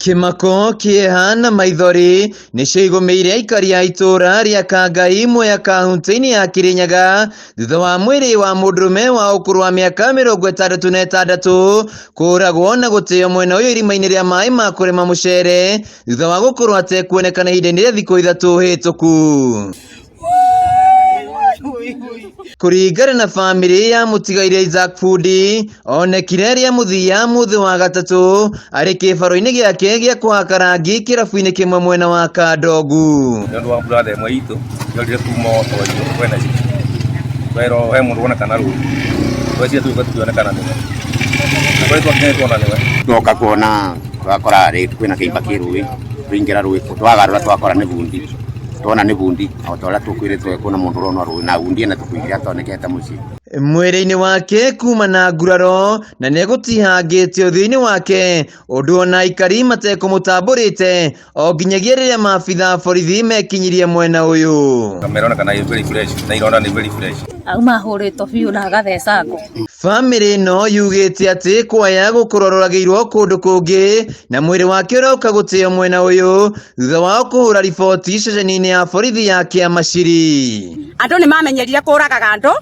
Kĩmako, kĩeha na maithori nĩcio igũmĩire aikari a itũũra rĩa Kangai Mwea kaunti-inĩ ya Kĩrĩnyaga thutha wa mwĩrĩ wa mũndũrũme wa ũkũrũ wa mĩaka 66 kũragwo na gũteo mwena ũyũ irima-inĩ rĩa maĩ ma kũrĩma mũcere thutha wa gũkorwo atekuonekana ihinda-inĩ rĩa thikũ 3 hĩtũku. Kũringana na bamĩrĩ ya mũtigairĩ Isaac Fundi, onekire rĩa mũthia mũthĩ wa gatatũ arĩ kĩbaro-inĩ gĩake gĩa kũhaka rangi kĩrabu-inĩ kĩmwe mwena wa Kandongu. Nĩ ũndũ wa brother ĩmwe itũ yorire kuma Otorio kwena twerwo he mũndũ wonekana rũĩ twecire tũgĩũka tũkĩonekana nĩwe na kũrĩa twakinya tuona nĩwe. Twoka kuona twakora rĩ kwĩna kĩimba kĩ rũĩ twaingĩra rũĩ twagarũra twakora nĩ bundi twona nĩ bundi o ta ũrĩa tũkwĩrĩtwo kwĩna mũndũ ũrona rũĩ na bundi ĩno tũkũigire atonekete mũciĩ. Mwĩrĩ-inĩ wake kuma na nguraro na nĩegũtihangĩte ũthiũ-inĩ wake ũndũ ona aikari matekũmũtambũrĩte o nginyagia rĩrĩa maabitha a borithi mekinyirie mwena ũyũ. Kamera onekana ĩ very fresh na ironda nĩ very fresh. Auma ahũrĩtwo biũ na agathecangwo. Bamĩrĩ ĩno yugĩte atĩ kwaya gũkorwo aroragĩirwo kũndũ kũngĩ na mwĩrĩ wake ũroka gũteo mwena ũyũ thutha wao kũhũra riboti ceceni-inĩ ya borithi ya Kĩamaciri. Andũ nĩ mamenyerire kũragaga andũ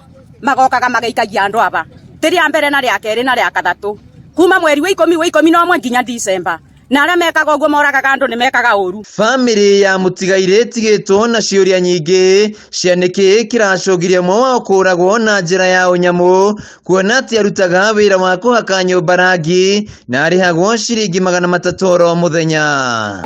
magokaga magĩikagia andũ aba ti rĩa mbere na rĩa kerĩ na rĩa kathatũ kuma mweri wa ikũmi wa 11 nginya December na arĩa mekaga ũguo moragaga andũ nĩ mekaga ũru. Bamĩrĩ ya mũtigairĩ ĩtigĩtwo na ciũria nyingĩ cia nĩkĩ kĩracũngire ũmwe wao kũragwo na njĩra ya ũnyamũ kuona atĩ arutaga wĩra wa kũhaka nyũmba rangi na arĩhagwo ciringi 300 oro mũthenya.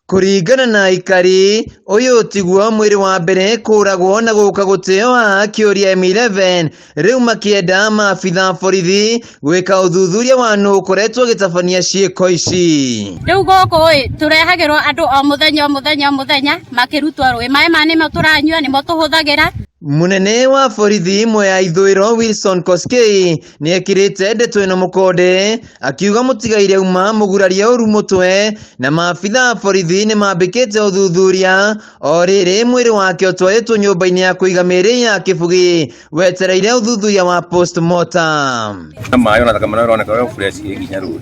Kũringana na aikari, ũyũ tiguo mwĩrĩ wa mbere kũragwo na gũka gũteo haha kĩũria M11 rĩu makĩenda maabitha borithi gwĩka ũthuthuria wa nũ ũkoretwo agĩtabania ciĩko ici. Rĩu gũkũ ĩ tũrehagĩrwo andũ o mũthenya o mũthenya o mũthenya makĩrutwo rũĩ maĩ maya nĩmo tũranyua nĩmo tũhũthagĩra. Mũnene wa borithi Mwea Ithũĩro Wilson Koskei nĩekĩrĩte ndeto ĩno mũkonde akiuga mũtigaire uma mũgurarie ũru mũtwe na maabitha a borithi nĩmambĩkĩte ũthuthuria o rĩrĩ mwĩrĩ wake ũtwarĩtwo nyũmba-inĩ ya kũiga mĩĩrĩ ya Kĩbugĩ wetereire ũthuthuria wa postmortem. Na maĩ ona thakame no ĩroneka yo fresh ĩ nginya rũĩ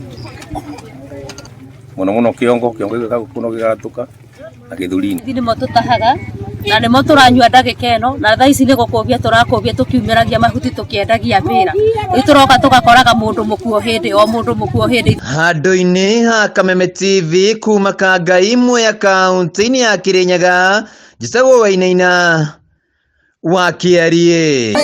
mũno mũno kĩongo kĩongo gĩgakuno gĩgatũka na gĩthũri-inĩ. Nĩmo tũtahaga na nĩmo tũranyua ndagĩka ĩno na thaa ici nĩ gũkũmbia tũrakũmbia tũkiumĩragia mahuti tũkĩendagia mbĩra rĩu tũroka tũgakoraga mũndũ mũkuo hĩndĩ o mũndũ mũkuo hĩndĩ. Handũ-inĩ ha Kameme TV kuma Kangai Mwea kaunti-inĩ ya Kĩrĩnyaga njĩtagwo Wainaina wa Kĩariĩ.